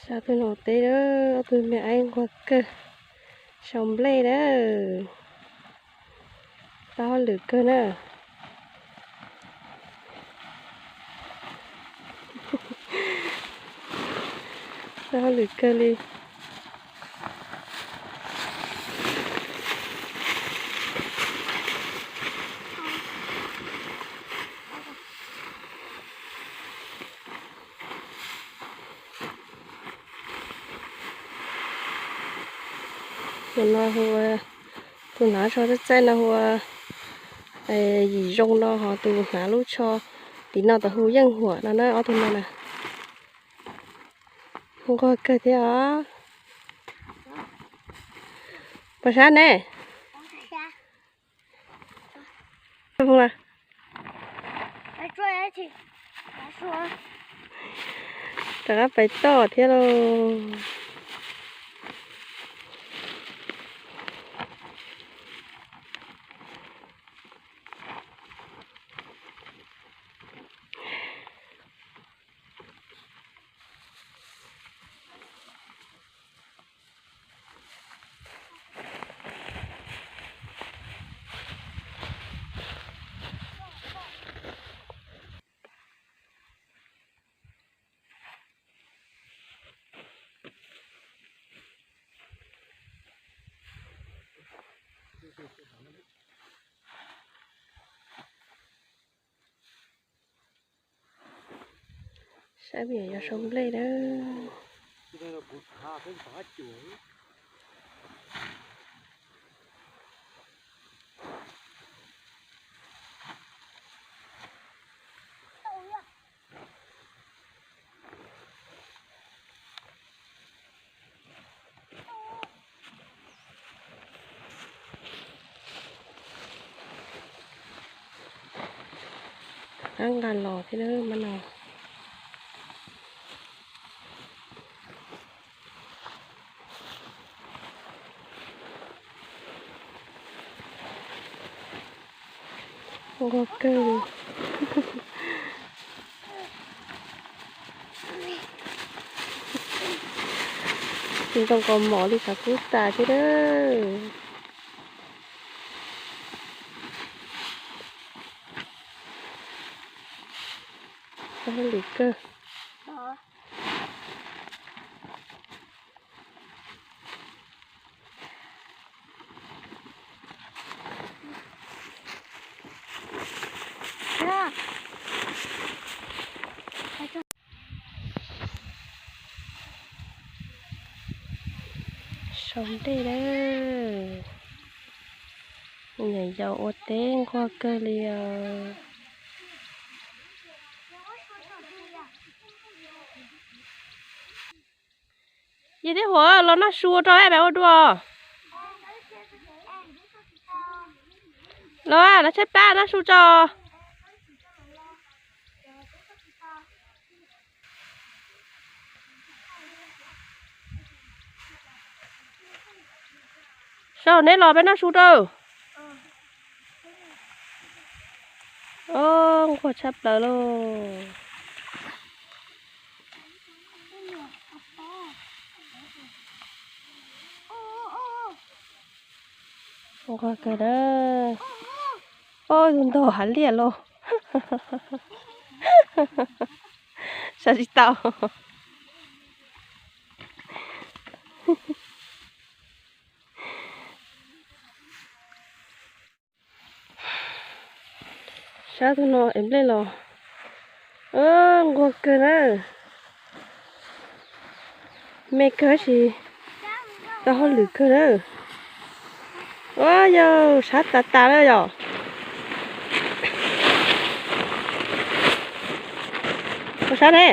Sab tus no teb, ob tug me aib nquag kawg, sau nplej na. Tau hauj lwm kawg na. Tau hauj lwm kawg li. Tus no hu, tus hnav tsho txaij txaij no hu ua Yim Zoo no, ho tus hnav lub tsho tim no tau hu Yeej Huam no na, ob tug no na. Nquag kawg thiab os. Pos sab ne. Rov qab pais toj thiab lauj. Saib me nyuam yaus sau nplej na. Rov qab nqa los thiab na mas no. Nquag kawg. Ntoo kaus mom li xav kub tas thiab. Hauj lwm kawg. Sau nplej na. Nyuam yaus ua teb nquag kawg li os. Yog thiab Huam, los noj su rau es peb ua dua. Los, los tshaib plab noj su tso. Sau neb los peb noj su rau. Os, nquag tshaj plaws lauj. Nquag kawg na. Os, tus ntog hav liaj lauj. Saib tsis tau. Sab tus no es nplej los nquag kawg na. Me kawg tab sis tau hauj lwm kawg na. Ua yog sab tas tas lawm yom. Ua sab ne.